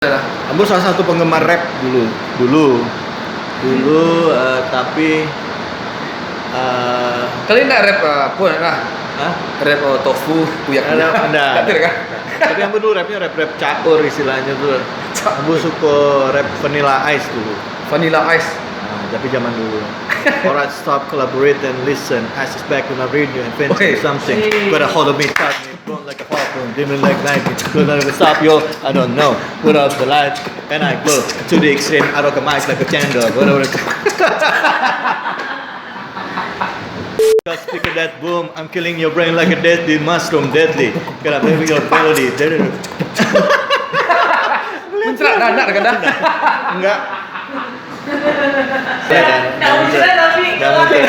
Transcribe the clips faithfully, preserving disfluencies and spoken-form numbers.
Ambo salah satu penggemar rap dulu. Dulu. Dulu, eh, tapi, eh, Kalian nak rap, eh, apa nak lah? Hah? Rap, eh, tofu, kuyak-kuyak. Ndak, ndak. Ndak ada kah? Tapi ambo dulu rapnya rap-rap caur istilahnya tu. Caur. Ambo suka rap Vanilla Ice dulu. Vanilla Ice. Ah, tapi zaman dulu. Alright, stop, collaborate and listen. Ice is back with my radio and fancy. Oi. Something. Got a hold of me, touch me, burn like a fire, burn, dim like night. Gonna stop you, I don't know. Put up the light and I glow to the extreme. I rock a mic like a candle. Whatever. Just speak of that boom. I'm killing your brain like a deadly mushroom, deadly. Kena baby your melody. Muncrat dah, nak dah, dah. Enggak. Dah muncrat, tapi dah muncrat.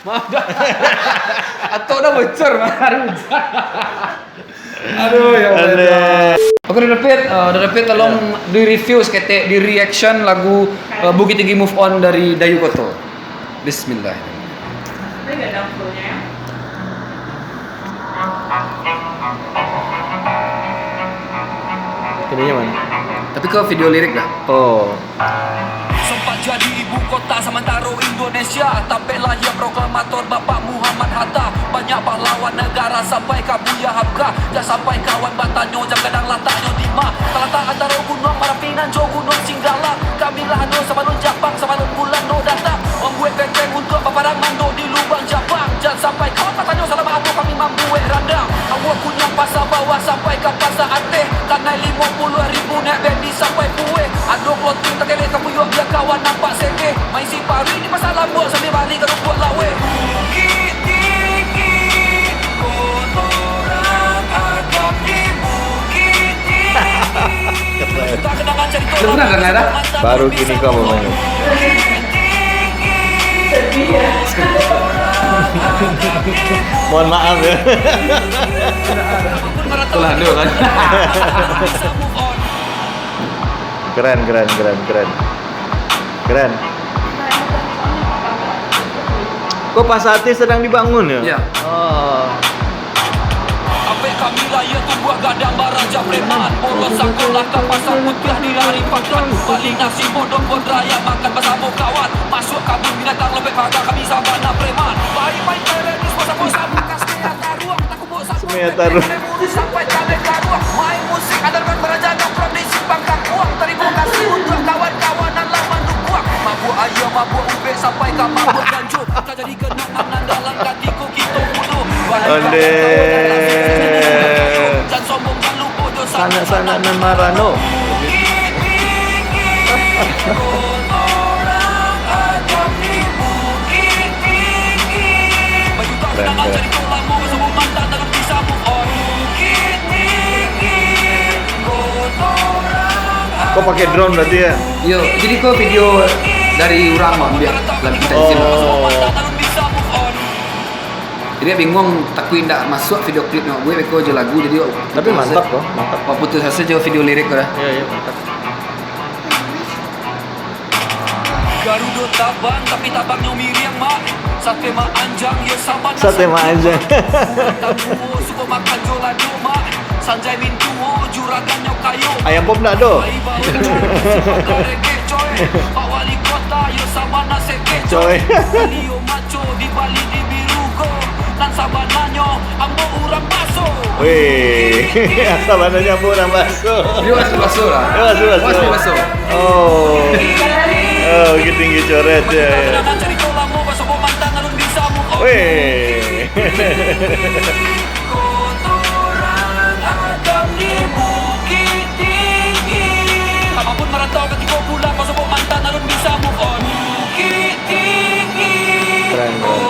Maaf dah. Atok dah bocor, baru hujan. Aduh, ya Allah. Aduh. Oke, Dada Pit, eh, Dada Pit, tolong di-review saketek, di-reaction lagu, eh, Bukittinggi Move On dari Dayu Koto. Bismillah. Ini gadang fullnya, ya. Ininya mana? Tapi kau video lirik dah? Oh. Sempat jadi ibu kota sementara Indonesia, tampek lahir proklamator Bapak Muhammad Hatta. Banyak pahlawan negara sampai ka Buya Hamka. Jan sampai kawan batanyo, jam gadang lataknyo di ma. Talatak antaro Gunuang Marapi nan jo Gunuang Singgala. Kami lah ado sabalun Japang, sabalun Bulando datang. Mambuek benteng untuak baparang mandok di lubang Japang. Jan sampai kawan batanyo, salama apo kami mambuek randang. Awak Gunuang Pasa Bawah sampai ka Pasa Ateh. Kanai limo puluah ribu naik bendi sampai Pueh. Ado kloting takelek ka puyuak, bia kawan nampak sedih. Maisi paruik di Pasa Lambuak sambil bali ka Rumpuak Laweh. Bukittinggi, kotoran agam di Bukittinggi. Keren. Lu pernah dengar dah? Baru kini kau baru main. Mohon maaf ya. Itulah dia kan. Keren, keren, keren, keren. Keren. Kok Pasa Ateh sedang dibangun ya? Ya. Oh. Tampek kami lahir tumbuah gadang baraja preman. Bolos sakolah ka Pasar Putiah di hari pakan. Bali nasi bodong buat raya makan basamo kawan. Masuak kabun binatang lobek paga kami sabana preman. Main-main terenis bos-bos sabu kasih taruang. Takut bos sabu Semia taruh. Sampai cabai karuang. Main musik underground baraja nongkrong di simpang Kapuang. Terima kasih untuk kawan-kawan nan lah mandukuang. Mabuk aia, mabuk ubek sampai ka mabuk ganjur. Ka jadi kenangan nan dalam hati ko kito pulo. Ondeh. Jan sombong, jan lupo jo sanak-sanak nan marano. Keren, keren. Kau pakai drone berarti ya? Yo, jadi kau video dari urang, Bang, biar lebih kita izin. Oh. Jadi, bingung, takut indak masuk video klip nak buat, beko je lagu, jadi, tapi mantap, bro, mantap. Waktu itu saya saja video lirik, bro. Iya, iya, mantap. Garudo tabang, tapi tabangnyo miriang, Mak. Sate Mak Anjang, yo sama Sate Mak Anjang. Tamu suko makan jo lado, Mak. Sanjai mintuo, juragannyo kayo. Ayam pop ndak ado? Ai bau, suko karegek, coy. Pak Wali Kota, yo sama nasek kek, coy. Coy. Bali yo maco, di Bali di Birugo. Nan sabananyo, ambo urang Baso. Weh, sabananyo ambo urang Baso. Yo, asli Baso lah. Yo, asli Baso. Asli Baso. Oh. Oh, Bukittinggi coret, ya, ya. Weh. Keren, keren.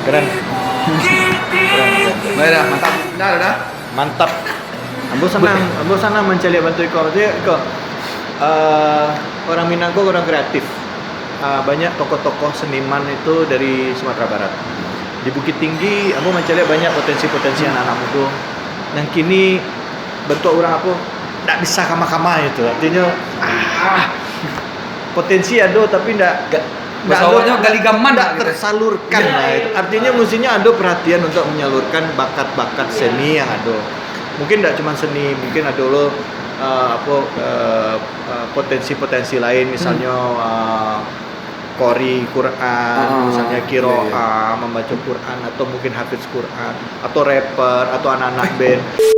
Keren. Keren, keren. Baik dah, mantap. Dah, dah, dah. Mantap. Ambo sanang, ambo sanang mancaliak bantuak iko. Maksudnyo iko, eh, orang Minang ko orang kreatif. Eh, banyak tokoh-tokoh seniman itu dari Sumatera Barat. Di Bukittinggi, ambo mancaliak banyak potensi-potensi anak-anak mudo. Nan kini bantuak urang apo? ndak bisa kama-kama itu. Artinyo, ah, potensi ado, tapi ndak, ndak ado, gali gaman ndak tersalurkan lah itu. Artinyo, mustinya ado perhatian untuk menyalurkan bakat-bakat seni yang ado. Mungkin ndak cuma seni, mungkin ado lo, eh, apo, eh, eh, potensi-potensi lain, misalnyo, eh, qori Quran, misalnyo kiroah, membaca Quran, atau mungkin hafiz Quran, atau rapper, atau anak-anak band.